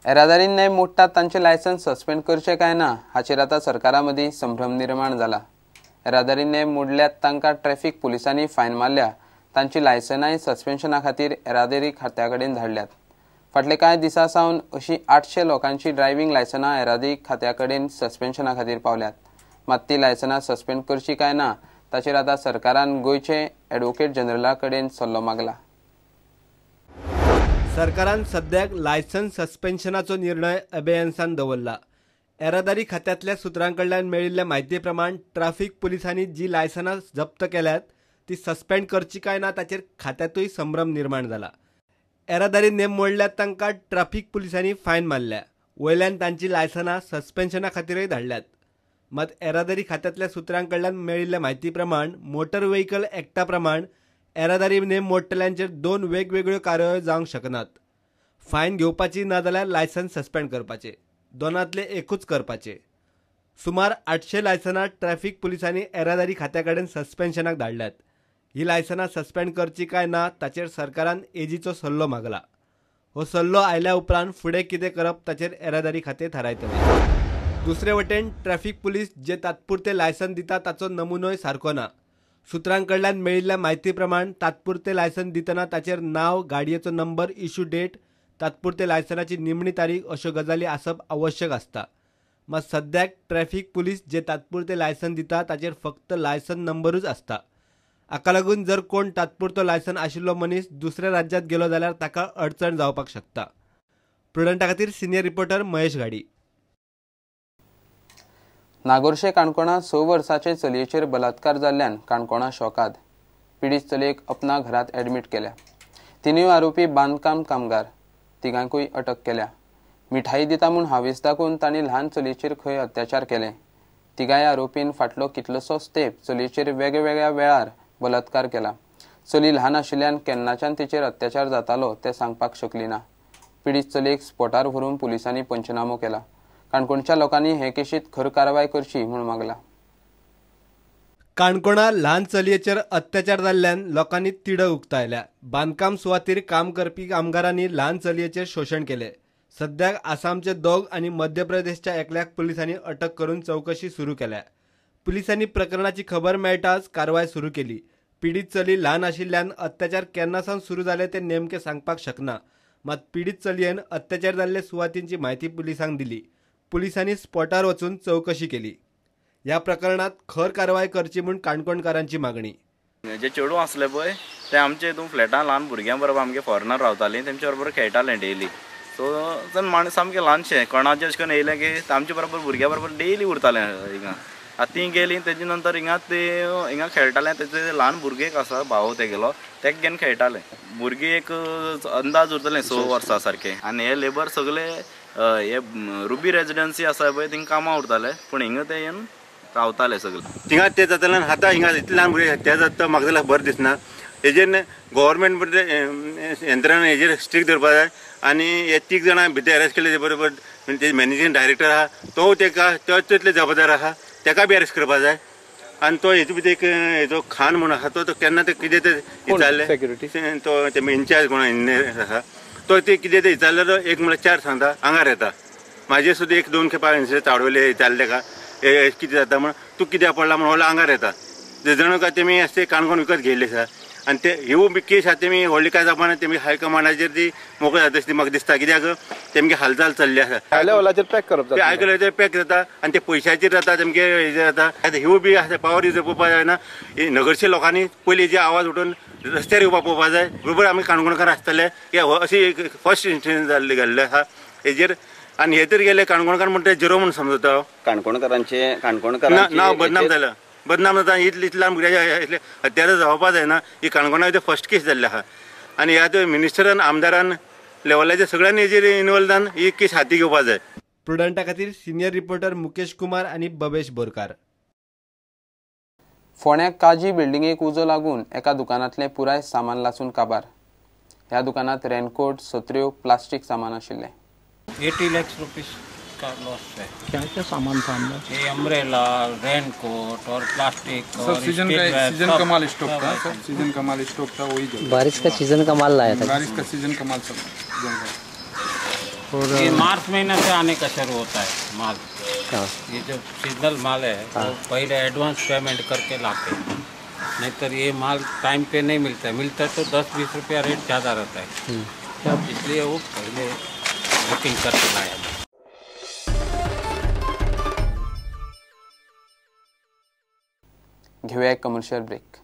येरादारी नेम मोडटात तांचे लायसन्स सस्पेंड करचें काय ना हाचेर आतां सरकारा मदीं संभ्रम निर्माण जाला. येरादारी नेम मोडल्यात तांकां ट्रॅफिक पुलिसांनी फायन मारल्या, तांची लायसनांय सस्पेन्शना खातीर येरादारी खात्या कडेन धाडल्यात. फाटले कांय दिसां सावन अशी 800 लोकांची ड्रायव्हिंग लायसनां येरादारी खात्या कडेन सस्पेन्शना खातीर पावल्यात. मात ती लायसनां सस्पेंड करची काय ना ताचेर आतां सरकारान गोंयचे एडवोकेट जनरला कडेन सल्लो मागला. सरकारान सद्याक लायसन्स सस्पेन्शनाचो निर्णय अबेयन्सान दवरला. येरादारी खात्यांतल्या सुत्रां कडल्यान मेळिल्ल्या म्हायती प्रमाण ट्राफीक पुलिसांनी जी लायसनां जप्त केल्यात ती सस्पेंड करची काय ना ताचेर खात्यांतूय संभ्रम निर्माण जाला. येरादारी नेम मोडल्यात तांकां ट्राफीक पुलिसांनी फायन मारल्या, वयल्यान तांची लायसनां सस्पेन्शना खातीरय धाडल्यात. मात येरादारी खात्यांतल्या सुत्रां कडल्यान मेळिल्ल्या म्हायती प्रमाण मोटर व्हेकल एक्टा प्रमाण येरादारी नेम मोडटल्यांचेर 2 वेगवेगळ्यो कारवायो जावंक शकनात. फायन घेवपाची ना जाल्यार लायसन्स सस्पेंड करपाचें, दोनांतलें एकूच करपाचें. सुमार 800 लायसनां ट्रॅफिक पुलिसांनी येरादारी खात्या कडेन सस्पेन्शनाक धाडल्यात. ही लायसनां सस्पेंड करची काय ना ताचेर सरकारान एजीचो सल्लो मागला. हो सल्लो आयल्या उपरांत फुडें कितें करप ताचेर येरादारी खातें थारायतलें. दुसरे वटेन ट्रॅफिक पुलीस जे तात्पुरते लायसन दिता ताचो नमुनोय सारको ना. सुत्रां कडल्यान मेळिल्ल्या म्हायती प्रमाण तात्पुरते लायसन दितना ताचेर नांव, गाडयेचो नंबर, इश्यू डेट, तात्पुरते लायसनाची निमणी तारीख अश्यो गजाली आसप आवश्यक आसता. मात सद्याक ट्रॅफिक पुलीस जे तात्पुरते लायसन दिता ताचेर फक्त लायसन नंबरूच आसता. हाका लागून जर कोण तात्पुरतो लायसन आशिल्लो मनीस दुसऱ्या राज्यांत गेलो जाल्यार ताका अडचण जावपाक शकता. प्रुडंटा खातीर सिनियर रिपोर्टर महेश घाडी. नागोरशे काणकोणा 6 वर्साचे चलयेचेर बलात्कार जाल्ल्यान काणकोणा शोकाद. पिडीत चलयेक अपना घरात ॲडमिट केल्या. 3 आरोपी बांदकाम कामगार, तिगांकूय अटक केल्या. मिठाई दिता म्हूण हावेस दाखोवन तांणी ल्हान चलयेचेर खंय अत्याचार केले. तिगांय आरोपीन फाटलो कितलोसोच तेंप चलयेचेर वेगवेगळ्या वेळार बलात्कार केला. चली ल्हान आशिल्ल्यान केन्नाच्यान तिचेर अत्याचार जातालो तें सांगपाक शकली ना. पिडीत चलयेक स्पॉटार व्हरून पुलिसांनी पंचनामो केला. काणकोणच्या लोकांनी हे केशीत खर कारवाय करची म्हूण मागला. काणकोणा ल्हान चलयेचेर अत्याचार जाल्ल्यान लोकांनी तिडक उक्तायल्या. बांदकाम सुवातीर काम करपी कामगारांनी ल्हान चलयेचेर शोशण केलें. सद्याक आसामचे 2 आनी मध्य प्रदेशच्या एकल्याक पुलिसांनी अटक करून चवकशी सुरू केल्या. पुलिसांनी प्रकरणाची खबर मेळटाच कारवाय सुरू केली. पिडीत चली ल्हान आशिल्ल्यान अत्याचार केन्ना सावन सुरू जाले ते नेमके सांगपाक शकना. मात पिडीत चलयेन अत्याचार जाल्ले सुवातींची म्हायती पुलिसांक दिली. पुलिसांनी स्पॉटार वचून चवकशी केली. ह्या प्रकरणात खर कारवाय करची म्हूण काणकोणकारांची मागणी. जे चेडूं आसले पळय ते आमचे हितून फ्लॅटान ल्हान भुरग्यां बरोबर आमगे फॉरेनर रावतालीं, तेमच्या बरोबर खेळटालें डेली. सो सामकें ल्हानशें कोणाचें अशें करून येयलें की आमचे बरोबर भुरग्यां बरोबर डेली उरतालें हिंगा. आतां तीं गेलीं तेजे नंतर हिंगा ते हिंगा खेळटालें. तेजे ल्हान भुरगें एक आसा भाव तेगेलो, तेका घेवन खेळटालें. भुरगीं एक अंदाज उरतलें 6 वर्सां सारकें. आनी हे लेबर सगळे हे रुबी रेजिडन्सी आसा पळय थिंगा कामां उरताले, पूण हिंगा ते येवन रावताले सगळे. थिंगा ते जाताले आतां हिंगा इतले ल्हान भुरगे हत्या जाता म्हाका जाल्यार बरें दिसना. हेजेर गव्हर्मेंट यंत्रणा हेजेर स्ट्रीक दवरपा जाय. आनी हे 3 जाणां भितर अरेस्ट केले ते बरोबर ते मॅनेजींग डायरेक्टर आहा तो तेका तो तितले जबाबदार आहा, तेका बी अरेस्ट करपा जाय. आनी तो हेजो भितर एक हेजो खान म्हूण आहा तो केन्ना ते कितें ते विचारलें तो ते इन्चार्ज कोण इंजिनियर आहा तो ते कितें ते विचारलें एक म्हळ्यार 4 सांगता आंगार येता. म्हाजे सुद्दां 1-2 खेपा चाडवले विचारले तेका कितें जाता म्हण तूं कित्याक पडला म्हण व्हडलो आंगार येता. जणू काय तेमी अशें काणकोण विकत घेयल्ले आसा. आनी ते ह्यो बी केस आसा तेमी व्हडली काय जावपा तेमी हायकमांडाचेर ती मोकळी जाता अशी म्हाका दिसता. कित्याक तेमगे हालचाल चल्ली आसा. आयल्या पॅक करप ते आयकल्याचेर पॅक जाता आनी ते पयशाचेर जाता तेमगे हेजेर जाता. आतां ह्यो बी आसा पावर युजर पळोवपा जायना. नगरचे लोकांनी पयलीं जे आवाज उठून रस्त्यार येवपाक पळोवपा जाय. बरोबर आमी काणकोणकार आसतले की अशी एक फर्स्ट इन्सिडंट जाल्ली घडले आसा हेजेर. आनी हे तर गेले काणकोणकार म्हणटा झिरो म्हूण समजता हांव. काणकोणकारांचे काणकोणकारांचे नांव बदनाम जालां, बदनाम जाता. इतले इतले भुरग्याच्या इतले हत्यार जावपा जायना. ही काणकोणा फर्स्ट केस जाल्ली आसा. आनी ह्या मिनिस्टरान आमदारान लेवलाचेर सगळ्यांनी हेजेर इनवॉल्व जावन ही केस हाती घेवपा जाय. प्रुडंटा खातीर सिनियर रिपोर्टर मुकेश कुमार आनी बबेश बोरकार. फोंड्या काजी बिल्डिंगेक उजो लागून एका दुकानांतलें पुराय सामान लासून काबार. ह्या दुकानांत रेनकोट, सत्र्यो, प्लास्टीक सामान आशिल्लें. 80 लाख रुपीस का लॉस है। क्या क्या सामान था अंदर? ये अम्ब्रेला, रेनकोट और प्लास्टिक सब और सीजन का माल स्टॉक था, सब सीजन का माल स्टॉक था, वही जल बारिश का सीजन का माल लाया था। बारिश का सीजन का माल सब जल गया। और ये मार्च महीना से आने का शुरू होता है माल। ये जो सीजनल माल है वो पहले एडवांस पेमेंट करके लाते हैं, नहीं तो ये माल टाइम पे नहीं मिलता है। मिलता है तो 10-20 रुपया रेट ज़्यादा रहता है, इसलिए वो पहले बुकिंग करके लाया। घेऊया एक कमर्शियल ब्रेक।